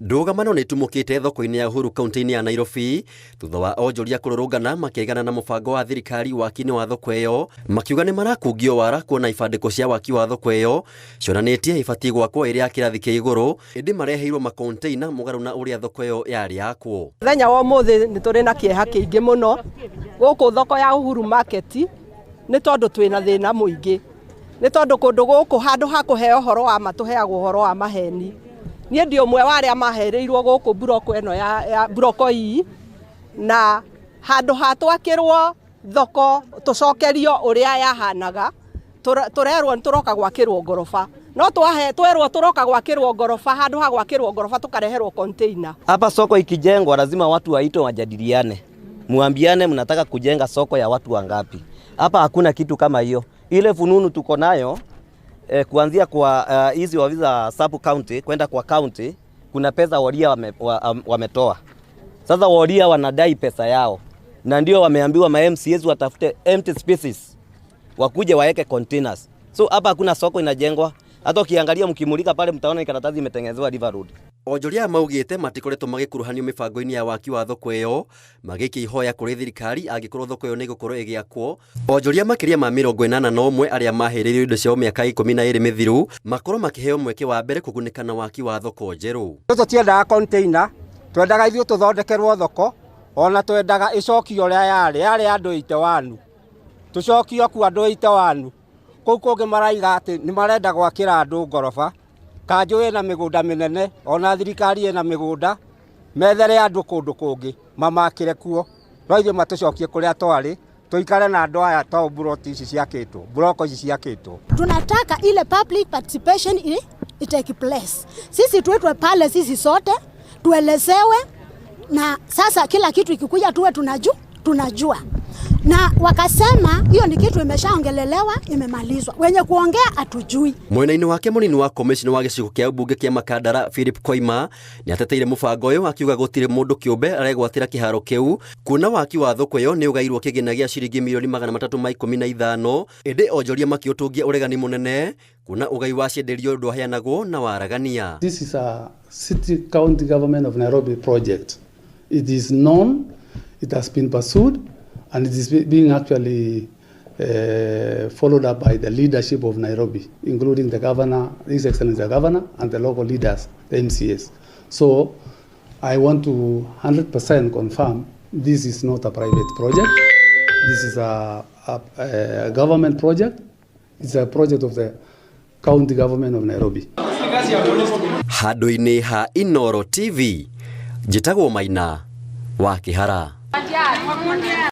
Ndũgamano nĩ itumũkĩte thoko-inĩ ya Uhuru kaunti-inĩ ya Nairobi thutha wa onjoria kũrũrũngana makĩregana na mũbango wa thirikari waki-inĩ wa thoko ĩyo, makiuga nĩ marakungio wara kuona ibandĩko cia waki wa thoko ĩyo cionanĩtie ĩbatiĩ gwakwo ĩrĩ ya kĩrathi kĩa igũrũ, ĩndĩ mareheirwo makonteina mũgarũ na ũrĩa thoko ĩyo yarĩ yakwo. Mũthenya wa ũmũthĩ nĩ tũrĩ na kĩeha kĩingĩ mũno gũkũ thoko ya Uhuru Market, nĩ tondũ twĩna thĩna mũingĩ, nĩ tondũ kũndũ gũkũ handũ ha kũheo ũhoro wa ma tũheagwo ũhoro wa maheni. Niĩ ndi ũmwe wa arĩa mahereirwo gũkũ mburoko ĩno ya mburoko ii, na handũ ha twakĩrwo thoko tũcokerio ũrĩa yahanaga, tũrerwo nĩ tũroka gwakĩrwo ngoroba, no twerwo tũroka gwakĩrwo ngoroba, handũ ha gwakĩrwo ngoroba tũkareherwo container. Hapa soko ikijengwa lazima watu waitwe wajadiliane, muambiane mnataka kujenga soko ya watu wangapi. Hapa hakuna kitu kama hiyo. Ile fununu tuko nayo kuanzia kwa hizi ofisi za sub county kwenda kwa county, kuna pesa waria wametoa. Sasa waria wanadai pesa yao, na ndio wameambiwa ma MCAs watafute empty spaces wakuje waeke containers. So hapa hakuna soko inajengwa. Hata ukiangalia mkimulika pale mtaona ni karatasi imetengenezewa River Road. Onjoria aya maugĩte matikoretwo magĩkuruhanio mĩbango-inĩ ya waki wa thoko ĩyo, magĩikia ihoya kũrĩ thirikari angĩkorwo thoko ĩyo nĩ ĩgũkorwo ĩgĩakwo. Onjoria makĩria ma 81 arĩa mahereirio indo ciao mĩaka 12 mĩthiru makorwo makĩheo mweke wa mbere kũgunĩka na waki wa thoko njerũ. Tũtiendaga container, twendaga ithuĩ tũthondekerwo thoko, ona twendaga ĩcokio ũrĩa yarĩ andũ 81, tũcokio ku andũ 81. Kũu kũngĩ maraiga atĩ nĩ marenda gwakĩra andũ ngoroba. Kanjũ ĩna mĩgũnda mĩnene, ona thirikari ĩna mĩgũnda, methere andũ kũndũ kũngĩ mamakĩre kuo, no ithuĩ matũcokie kũrĩa twarĩ, tũikare na andũ aya to mburoti ici ciakĩtwo, mburoko ici ciakĩtwo. Tunataka ile public participation i take place. Sisi tuitwe pale sisi sote tuelezewe, na sasa kila kitu ikikuja tuwe tunajua. Na wakasema hiyo ni kitu imeshaongelelewa, imemalizwa. Wenye kuongea hatujui. Mwena-inĩ wake, mũnini wa komishona wa gĩcigo kĩa mbunge kĩa Makandara Philip Koima nĩ ateteire mũbango ũyũ, akiuga gũtirĩ mũndũ kĩũmbe aregwatĩra kĩharo kĩu, kuona waki wa thoko ĩyo nĩ ũgairwo kĩgĩna gĩa ciringi milioni 315, ĩndĩ onjoria makĩũtũngia ũregani mũnene kuona ũgai wa cienderio ndwaheanagwo na waragania. This is a city county government of Nairobi project. It is known, it has been pursued, and it is being actually followed up by the leadership of Nairobi, including the governor, His Excellency the governor, and the local leaders, the MCAs. So I want to 100% confirm this is not a private project. This is a government project. It's a project of the county government of Nairobi. Handũ-inĩ ha Inooro TV, njĩtagwo Maina wa Kĩhara.